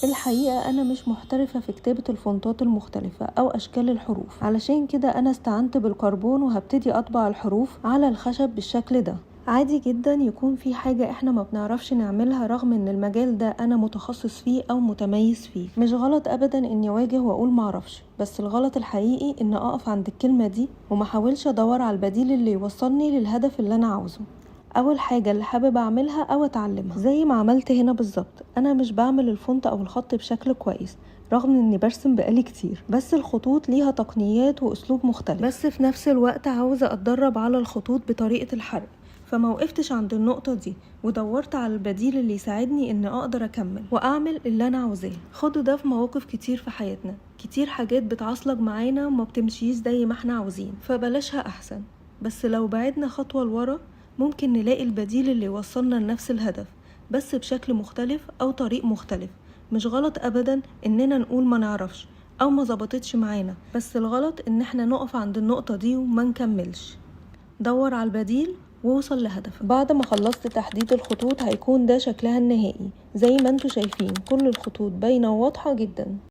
الحقيقة أنا مش محترفة في كتابة الفونتات المختلفة أو أشكال الحروف، علشان كده أنا استعنت بالكربون وهبتدي أطبع الحروف على الخشب بالشكل ده. عادي جدا يكون في حاجة احنا ما بنعرفش نعملها رغم ان المجال ده انا متخصص فيه او متميز فيه. مش غلط ابدا اني اواجه واقول معرفش، بس الغلط الحقيقي ان اقف عند الكلمة دي وما احاولش ادور على البديل اللي يوصلني للهدف اللي انا عاوزه او الحاجة اللي حابب اعملها او اتعلمها. زي ما عملت هنا بالظبط، انا مش بعمل ال font او الخط بشكل كويس رغم اني برسم بقالي كتير، بس الخطوط ليها تقنيات واسلوب مختلف، بس في نفس الوقت عاوزة اتدرب على الخطوط بطريقة الحرق. فما وقفتش عند النقطة دي ودورت على البديل اللي يساعدني ان اقدر اكمل واعمل اللي انا عاوزاه. خدوا ده في مواقف كتير في حياتنا، كتير حاجات بتعصلج معانا وما بتمشيش زي ما احنا عاوزين، فبلاشها احسن. بس لو بعدنا خطوة لورا ممكن نلاقي البديل اللي يوصلنا لنفس الهدف بس بشكل مختلف او طريق مختلف. مش غلط ابدا اننا نقول ما نعرفش او ما ظبطتش معانا، بس الغلط ان احنا نقف عند النقطة دي وما نكملش. دور على البديل ووصل لهدفك. بعد ما خلصت تحديد الخطوط هيكون ده شكلها النهائي. زي ما انتوا شايفين كل الخطوط باينة وواضحة جدا.